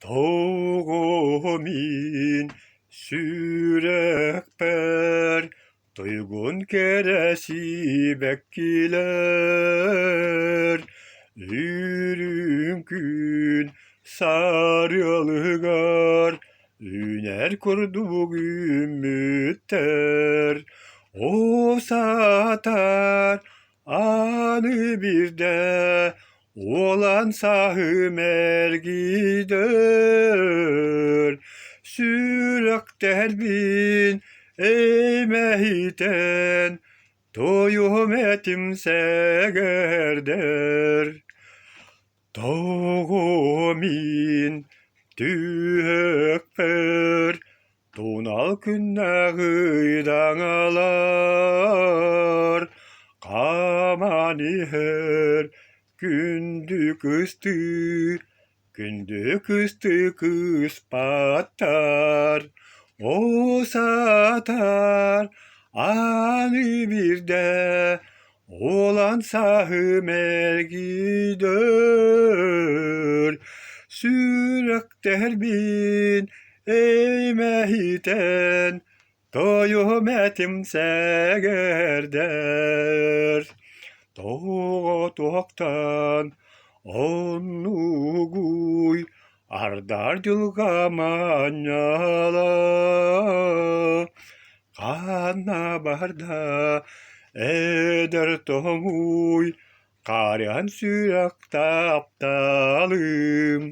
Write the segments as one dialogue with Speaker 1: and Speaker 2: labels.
Speaker 1: Тоҕо мин сүрэхпэр туйгун кэрэ сибэккилэр Үрүҥ күн сарыалыгар үүнэр курдук үүммүттэр. Оо, саатар аны биирдэ Уолан сааһым эргийдэр, сүрэхтэрбин эймэһитэн, туйум этим сэгэрдэр. Тоҕо мин түһүөхпэр Тунал күннээх ыйдаҥалар хааман иһэр күндү кыстыы, күндү кыстыы кыыспаттар, оо саатар аны биирдэ уолан сааһым эргийдэр, сүрэхтэрбин эймэһитэн тойум этим сэгэрдэр. Тоҕо туохтан оннугуй ардар дьылҕа манньала Ханна барда эдэр тоҥуй Хаарыан сүрэх тапталым,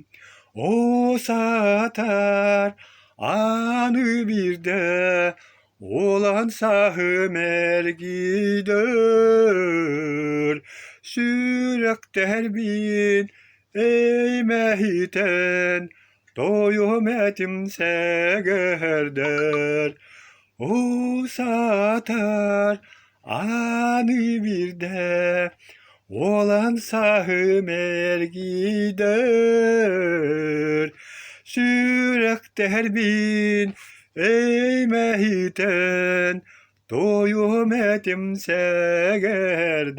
Speaker 1: Оо, саатар аны биирдэ Уолан сааһым эргийдэр, Сүрэхтэрбин эймэһитэн Тойум этим сэгэрдэр. Оо, саатар аны биирдэ уолан сааһым эргийдэр, сүрэхтэрбин эймэһитэн, туойуом этим сэгэрдэр.